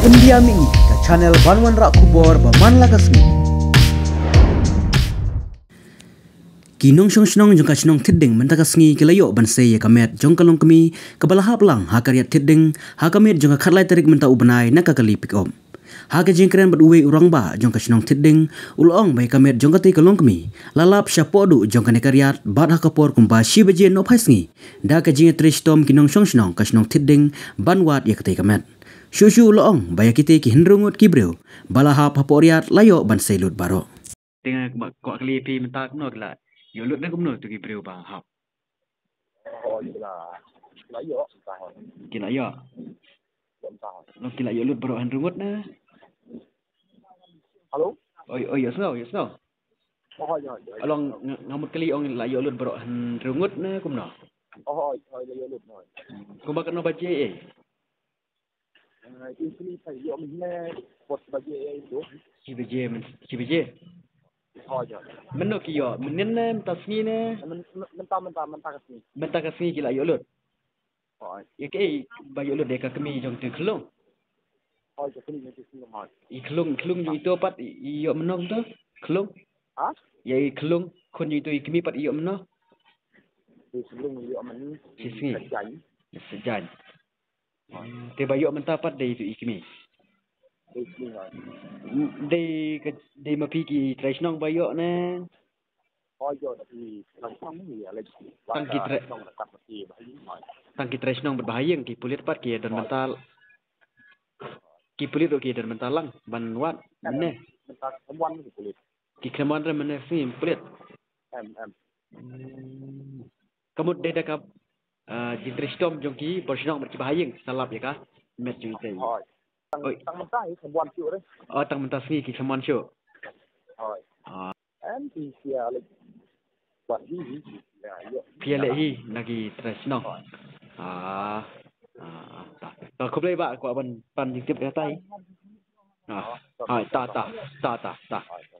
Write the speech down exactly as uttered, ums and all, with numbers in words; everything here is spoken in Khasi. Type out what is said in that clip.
India Mini, ka channel ban wanrah khubor ba man la ka sngi. Ki nongshong shnong jong ka shnong Thitding mynta ka sngi ki la ïoh ban sei ïa ka met jong ka longkmie kaba la hap lang ha ka riat Thitding ha ka miet jong ka khatlai tarik mynta u bnai na ka kali pick up. Ha ka jingkren bad uwei u rangbah jong ka shnong Thitding, u la ong ba ïa ka met jong katei ka longkmie la lap shapoh duh jong kane ka riat bad ha ka por kumba shi baje nohphai sngi da ka jingïatrei shitom ki nongshong shnong ka shnong Thitding ban wad ïa katei ka met. Shuh shuh u la ong ba ïa kitei ki hynriew ngut ki briew ba la hap hapoh riat la ïoh ban sei lut baroh. Te nga kwah kylli phi mynta kumno ki la ïoh lut ne kumno tu ki briew ba hap? Oh, ki la, ki la ïoh mynta. Ki la ïoh. Ïoh mynta. Long ki la ïoh lut baroh hynriew ngut ne? Hello? Oi, oi, ïohsngew, ïohsngew. Oh, ïoh, ïoh. Long nga, nga mut kylli ong la ïoh lut baroh hynriew ngut ne kumno? Oh, ïoh, ïoh, la ïoh lut, ïoh. Kumba katno baje eh? Eh, ïa kine sa ïoh mynne, por baje ïa itu. Shi baje, myn-, shi baje. Oh, ïoh. Mynno ki ïoh, mynnin ne mynta sngi ne? Myn-, myn-, mynta, mynta, mynta ka sngi. Mynta ka sngi ki la ïoh lut. Oh. Ïa kaei ba ïoh lut, ïa ka kmie jong tu khyllung? Oh, ïa ka kmie jong tu khyllung, oh. I khyllung, khyllung jong itu pat i, i ïoh mynno kumto? Khyllung? Ha? Ïa i khyllung, khun jong itu i kmie pat i ïoh mynno? I khyllung i ïoh mynne. Shi sngi. Sajan. Sajan. Te ba ïoh mynta pat dei tu i kmie. Dei kmie, ha. Dei ka, dei ma phi ki trai shnong ba ïoh ne? Oh, ïoh da phi trai shnong, ïa lei. Tang ki trai, tang ki trai shnong bad ba ha ïing, ki pulit pat ki don bynta. Ki pulit ruh ki don bynta lang ban wad ne? Bynta kham wan ki pulit. Ki khlem wan re mynne sngi pulit. Em, em. Hmm. Ka mut dei da ka, ah, jingtrei shitom jong ki bor shnong bad ki ba ha ïing sa lap ïa ka met jong itei. Hooid. Tang, oi, tang mynta hi khlem wan shuh re. Oh, tang mynta sngi ki khlem wan shuh. Hooid. Ah. Em, ki sia leh. Wan hi, hi, sia ïoh. Phi ïa leh hi na ki trai shnong. Hooid. Ah. Ah, ta. Ta khublei ba kwah ban pan jingtip ïa tai. Ah. Hooid, ta, ta, ta, ta, ta. Hooid.